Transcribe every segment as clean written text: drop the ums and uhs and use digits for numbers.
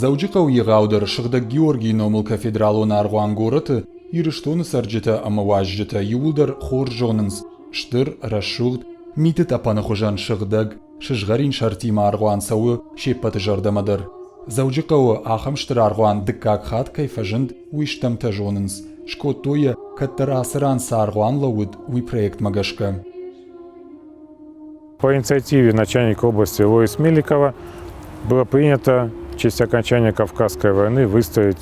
Дзӕуджыхъӕуы егъаудӕр Сыгъдӕг Георгийы номыл кафедралон аргъуан горӕты Ирыстоны цӕрджытӕ ӕмӕ уазджытӕ иууылдӕр хорз зонынц, стыр, рӕсугъд, миты тъӕпӕны хуызӕн сыгъдӕг, сызгъӕрин сӕртимӕ аргъуан цӕуы се ппӕты зӕрдӕмӕ дӕр. Дзӕуджыхъӕуы ахӕм стыр аргъуан дыккаг хатт кӕй фӕзынд, уый стӕмтӕ зонынц. Скодтой йӕ, кӕддӕр ацы ран цы аргъуан лӕууыд, уый проектмӕ гӕсгӕ. По инициативе начальника области Лоис Меликова было принято в честь окончания Кавказской войны выставить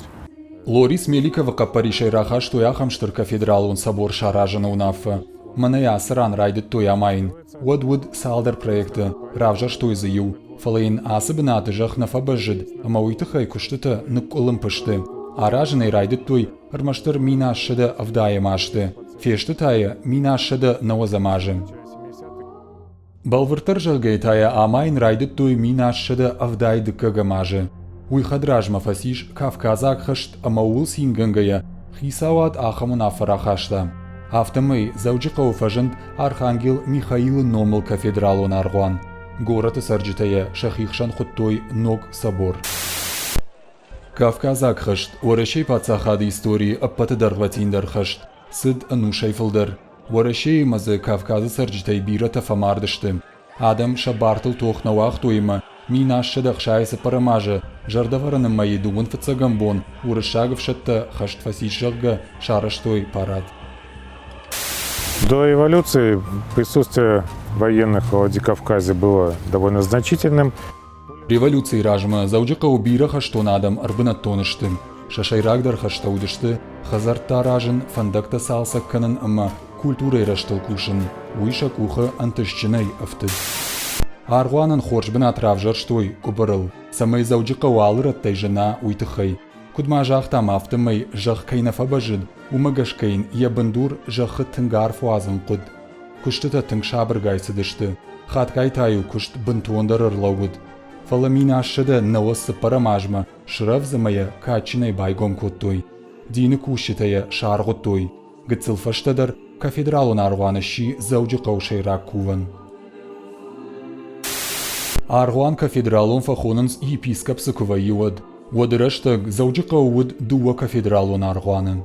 Лорис Меликовы хъӕппӕрисӕй рахастой ахӕм стыр кафедралон собор саразыны уынаффӕ. Мӕнӕ ацы ран райдыдтой амайын. Уӕд уыд цалдӕр проекты, равзӕрстой дзы иу, фӕлӕ йын ацы бынаты зӕхх нӕ фӕбӕззыд ӕмӕ уый тыххӕй куыстытӕ ныкъкъуылымпы сты. Аразын ӕй райдыдтой ӕрмӕстдӕр 1170 азты, фесты та йӕ 1190 азы. Бӕлвырддӕр зӕгъгӕйӕ та йӕ амайын райдыдтой 1172 азы. Уый хӕдразмӕ фӕцис Кавказаг хӕст ӕмӕ ууыл цингӕнгӕйӕ хицауад ахӕм уынаффӕ рахаста. Афтӕмӕй Дзӕуджыхъӕуы фӕзынд Архангел Михаилы номыл кафедралон аргъуан. Горӕты цӕрджытӕ йӕ сӕхи хсӕн хуыдтой Ног собор. Кавказаг хӕст Уӕрӕсейы паддзахады историйы ӕппӕты дӕргъвӕтиндӕр хӕст. Цыд ӕнусӕй фылдӕр. Уӕрӕсейы ӕмӕ дзы Кавказы цӕрджытӕй бирӕтӕ фӕмард сты. Адӕм сӕ бартыл тох нӕ уагътой ӕмӕ 1864 азы Зӕрдӕвӕрӕны мӕйы дыууын фыццӕгӕм бон уырыссаг ӕфсӕдтӕ хӕст фӕцис, зӕгъгӕ, сарӕзтой парад. До революции присутствие военных в Владикавказе было довольно значительным. Революцийы размӕ Дзӕуджыхъӕуы бирӕ хӕстон адӕм ӕрбынӕттон сты. Сӕ сӕйрагдӕр хӕстӕ уыдысты хӕдзӕрттӕ аразын, фӕндӕгтӕ цалцӕг кӕнын ӕмӕ культурӕйы рӕзтыл кусын. Уый сӕ къухы ӕнтыстджынӕй ӕфтыд. Аргъуанӕн хорз бынат равзӕрстой къуыбырыл, цӕмӕй Дзӕуджыхъӕуы алы рӕттӕй зына, уый тыххӕй. Куыд ма загътам, афтӕмӕй зӕхх кӕй нӕ фӕбӕззыд, уымӕ гӕсгӕ йын йӕ бындур зӕххы тынг арф уадзын хъуыд. Куыстытӕ тынг сабыргай цыдысты, хатгай та-иу куыст бынтондӕр ӕрлӕууыд. Фӕлӕ 1194 азмӕ срӕвдз ӕмӕ йӕ кадджынӕй байгом кодтой. Дины кусджытӕ йӕ саргъуыдтой. Гыццыл фӕстӕдӕр кафедралон аргъуан сси Дзӕуджыхъӕуы сӕйраг кувӕн. Аргъуан кафедралон фӕхонынц епископ цы куы вӕййы, уӕд. Уӕды рӕстӕг Дзӕуджыхъӕуы уыд дыууӕ кафедралон аргъуаны.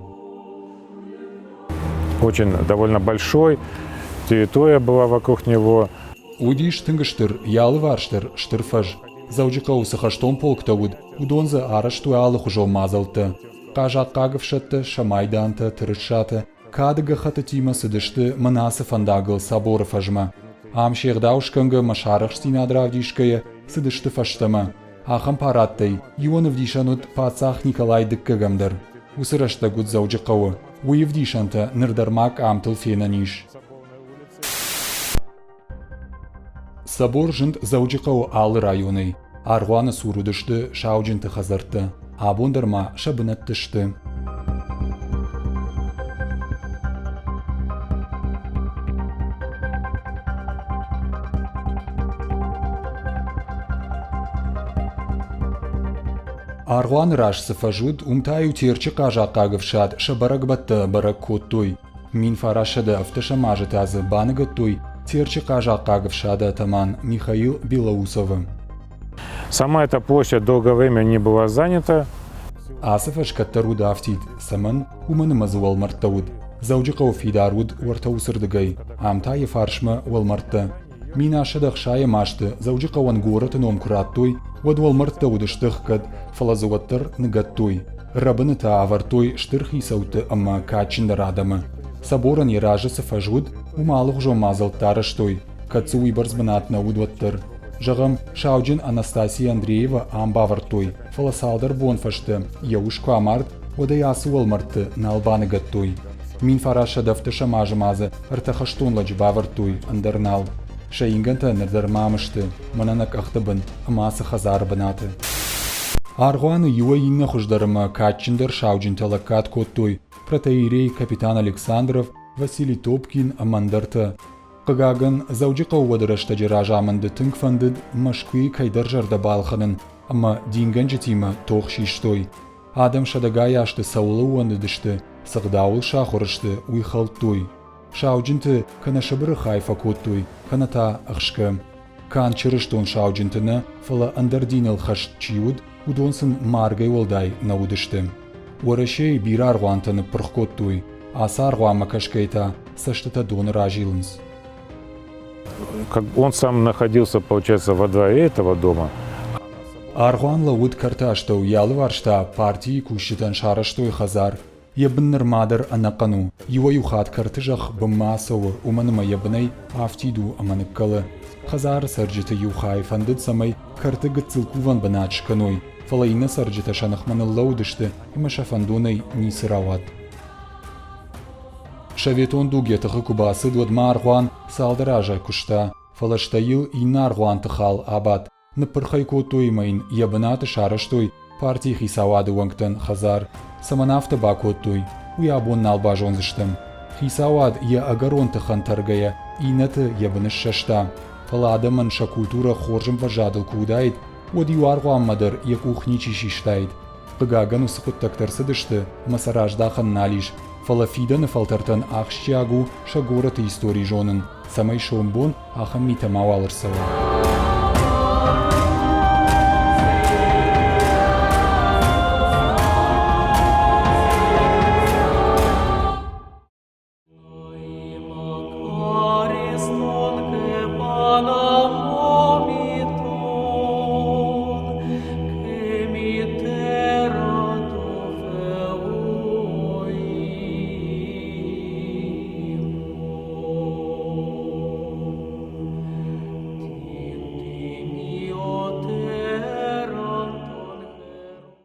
Очень довольно большой, территория была вокруг него. Уыдис тынг стыр, йӕ алыварс дӕр стыр фӕз. Дзӕуджыхъӕуы цы хӕстон полктӕ уыд, уыдон дзы арӕзтой алыхуызон мадзӕлттӕ. Хъазахъхъаг ӕфсӕдтӕ сӕ майдантӕ, тырысатӕ, кады гӕххӕттытимӕ цыдысты мӕнӕ ацы фӕндагыл Соборы фӕзмӕ. Ам се гъдау скӕнгӕ ӕмӕ сӕ арӕхстдзинад равдисгӕйӕ цыдысты фӕстӕмӕ. Ахӕм парадтӕй иуӕн ӕвдисӕн уыд паддзах Николай Дыккӕгӕм дӕр. Уыцы рӕстӕг уыд Дзӕуджыхъӕуы. Уый ӕвдисӕнтӕ ныр дӕр ма къамтыл фенӕн ис. Собор зынд Дзӕуджыхъӕуы алы районӕй. Аргъуаны цур уыдысты сауджынты хӕдзӕрттӕ. Абон дӕр ма сӕ бынӕтты сты. Аргъуаны раз цы фӕз уыд, уым та-иу Терчы хъазахъхъаг ӕфсад сӕ бӕрӕгбӕттӕ бӕрӕг кодтой. 1910 азы та дзы баныгӕдтой Терчы хъазахъхъаг ӕфсады атаман Михаил Белоусовы. Сама эта площадь долгое время не была занята. Ацы фӕз кӕддӕр уыд афтид. Цӕмӕн? Уымӕн ӕмӕ дзы уӕлмӕрдтӕ уыд. Дзӕуджыхъӕуы фидар уыд уӕртӕ уыцырдыгӕй, ам та йӕ фарсмӕ уӕлмӕрдтӕ. 1160 азты Дзӕуджыхъӕуӕн горӕты ном куы радтой, уӕд уӕлмӕрдтӕ уыдысты ӕхгӕд, фӕлӕ дзы уӕддӕр ныгӕдтой. Рӕбыны та ӕвӕрдтой стыр хицӕутты ӕмӕ кадджындӕр адӕмы. Соборӕн йӕ разы цы фӕз уыд, уым алыгъуызон мадзӕлттӕ арӕзтой, кӕд дзы уыйбӕрц бынат нӕ уыд, уӕддӕр. Зӕгъӕм, сауджын Анастасия Андреева ам бавӕрдтой, фӕлӕ цалдӕр бон фӕстӕ йӕ ус куы амард, уӕд ӕй ацы уӕлмӕрдты нал баныгӕдтой. 1910 азы ма дзы ӕртӕ хӕстон лӕджы бавӕрдтой, ӕндӕр нал. Сӕ ингӕнтӕ ныр дӕр ма ам сты, мӕнӕ нӕ къӕхты бын ӕмӕ ацы хӕдзары бынаты. Аргъуаны иуӕй иннӕ хуыздӕр ӕмӕ кадджындӕр сауджынтӕ лӕггад кодтой протоиерей капитан Александров, Василий Топкин ӕмӕ ӕндӕртӕ. Хъыгагӕн, Дзӕуджыхъӕуы уӕды рӕстӕджы разамынды тынг фӕндыд Мӕскуыйы кӕйдӕр зӕрдӕ балхӕнын ӕмӕ дингӕнджытимӕ тох систой. Адӕм сӕдӕгай азты цӕуыл ӕууӕндыдысты, цы гъдауыл сахуыр сты, уый хӕлдтой. Сауджынты кӕнӕ Сыбыры хай фӕкодтой, кӕнӕ та ӕхсгӕ. Канд чырыстон сауджынты нӕ, фӕлӕ ӕндӕр диныл хӕст чи уыд, уыдон сын маргӕй уӕлдай нӕ уыдысты. Уӕрӕсейы бирӕ аргъуантӕ ныппырх кодтой, ацы аргъуанмӕ кӕсгӕйӕ та цӕстытӕ доны разилынц. Он сам находился, получается, во дворе этого дома. Аргъуан лӕууыд кӕрты астӕу, йӕ алыварс та партийы кусджытӕн сарӕзтой хӕдзар. Йӕ бын нырма дӕр ӕнӕхъӕн у. Иуӕй-иу хатт кӕрты зӕхх бынмӕ ацӕуы, уымӕн ӕмӕ йӕ бынӕй афтид у ӕмӕ ныккӕлы. Хӕдзары цӕрджыты иу хай фӕндыд, цӕмӕй кӕрты гыццыл кувӕн бынат скӕной, фӕлӕ иннӕ цӕрджытӕ сӕ ныхмӕ ныллӕууыдысты ӕмӕ сӕ фӕндонӕй ницы рауад. Советон дуг йӕ тыхы куы бацыд, уӕд ма аргъуан цалдӕр азы куыста, фӕлӕ стӕй йыл иннӕ аргъуанты хал абадт. Ныппырх ӕй кодтой ӕмӕ йын йӕ бынаты сарӕзтой партийы хицауады уӕнгтӕн хӕдзар. Цӕмӕн афтӕ бакодтой, уый абон нал базондзыстӕм. Хицауад йӕ ӕгӕрон тыхӕн тӕргӕйӕ иннӕты йӕ быны ссӕста. Фӕлӕ адӕмӕн сӕ культурӕ хорз ӕмвӕзадыл куы уыдаид, уӕд иу аргъуанмӕ дӕр йӕ къух ничи систаид. Хъыгагӕн, уыцы хъуыддӕгтӕ ӕрцыдысты ӕмӕ сӕ раздахӕн нал ис, фӕлӕ фидӕны фӕлтӕртӕн ахсджиаг у сӕ горӕты истори зонын, цӕмӕй сомбон ахӕм митӕ мауал ӕрцӕуа.